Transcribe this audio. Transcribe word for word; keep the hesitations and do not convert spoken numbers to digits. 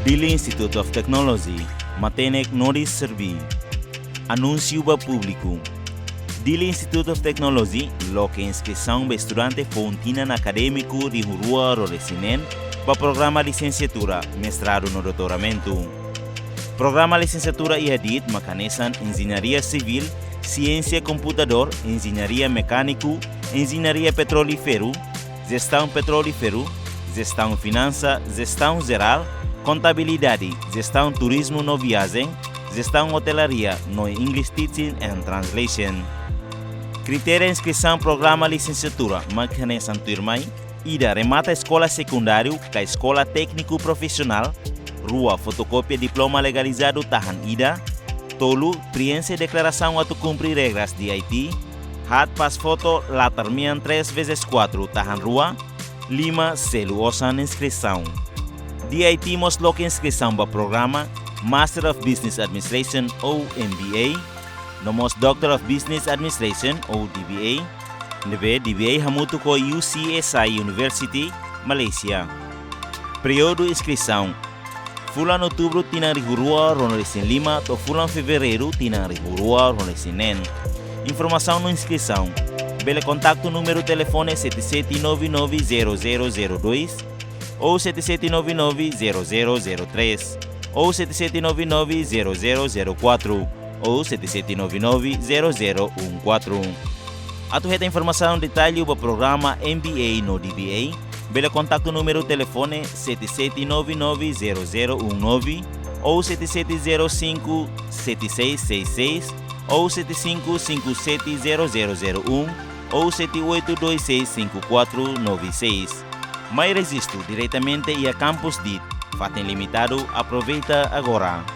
Dili Institute of Technology, matenek no deserve. Anúnsiu ba públiku. Dili Institute of Technology loke inskrisaun ba estudante foun tinan akadémiku rihun rua ruanulu-resin-neen ba programa lisensiatura, mestradu no doutoramentu. Programa lisensiatura iha de'it mak hanesan Enjeñaria Sivíl, Siénsia Komputadór, Enjeñaria Mekániku, Enjeñaria Petrolíferu, Jestaun Petrolíferu, Jestaun Finansa, Jestaun Jerál, Kontabilidade, Jestaun Turizmu no Viajen, Jestaun Otelaria no English Teaching and Translation. Kritériu inskrisaun programa lisensiatura mak hanesan tuirmai: ida, remata eskola sekundáriu ka eskola tékniku profisionál. Rua, fotokópia diploma legalizadu tahan ida. Tolu, prienxe deklarasaun atu kumpre regras D I T. Haat, pas foto latar mean três vezes quatro tahan rua. Lima, selu osan inskrisaun. D I T mós loke inskrisaun ba programa Master of Business Administration ou M B A, no mós Doctor of Business Administration ou D B A, ne'ebé D B A hamutuk ho U C S I University, Malaysia. Períodu inskrisaun: fulan Outubru tinan rihun rua ruanulu-resin-lima to'o fulan Fevereiru tinan rihun rua ruanulu-resin-neen. Informasaun no inskrisaun bele kontaktu númeru telefone sete sete nove nove zero zero zero dois ou sete sete nove nove zero zero zero três ou sete sete nove nove zero zero zero quatro ou sete sete nove nove zero zero um quatro. Atu hetan informasaun detallu ba programa M B A no D B A, bele kontaktu númeru telefone sete sete nove nove zero zero um nove ou sete sete zero cinco sete seis seis seis ou sete cinco cinco sete zero zero zero um ou sete oito dois seis cinco quatro nove seis. Mai rejistu diretamente iha kampus de'it, fatin limitadu, aproveita agora.